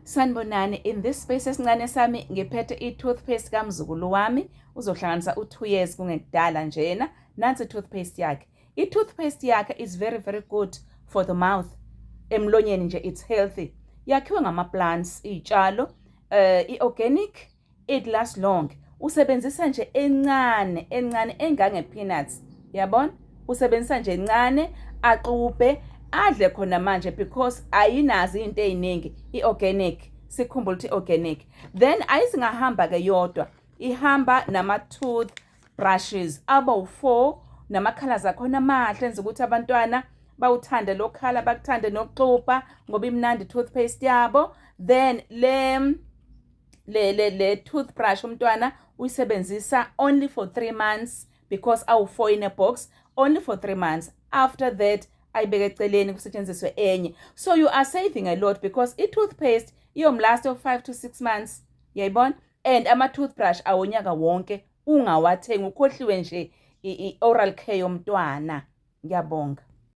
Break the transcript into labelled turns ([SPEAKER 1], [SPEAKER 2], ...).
[SPEAKER 1] Sanibonani, in this space esincane sami ngiphethe i-toothpaste kamzukulu wami, uzohlanganisa u-2 years kungekudala njena. Nansi i-toothpaste yakhe. I-toothpaste yakhe is very very good for the mouth. Emlonyeni nje it's healthy. Yakhiwe ngama-plants, iy'tshalo, i-organic, it lasts long. Usebenzisa nje encane, encane engange-peanuts. Yabona? Usebenzisa nje encane, axubhe, adle khona manje because ayinazo izinto eziningi, i-organic. Sikhumbule ukuthi i-organic. Then ayizingahamba ke yodwa, ihamba nama-tooth brushes abawu-4 nama-colours akhona amahle enza ukuthi abantwana bawuthande lo colour, bakuthande nokuxubha ngoba imnandi toothpaste yabo. Then le toothbrush umntwana uyisebenzisa only for 3 months because awu-4 in a box, only for 3 months. After that ayibeke eceleni kusetshenziswe enye. So you are saving a lot because i-toothpaste iyomlast of 5 to 6 months, yayibona? And ama-toothbrush awonyaka wonke, ungawathengi ukhohliwe nje i-oral care yomntwana. Ngiyabonga.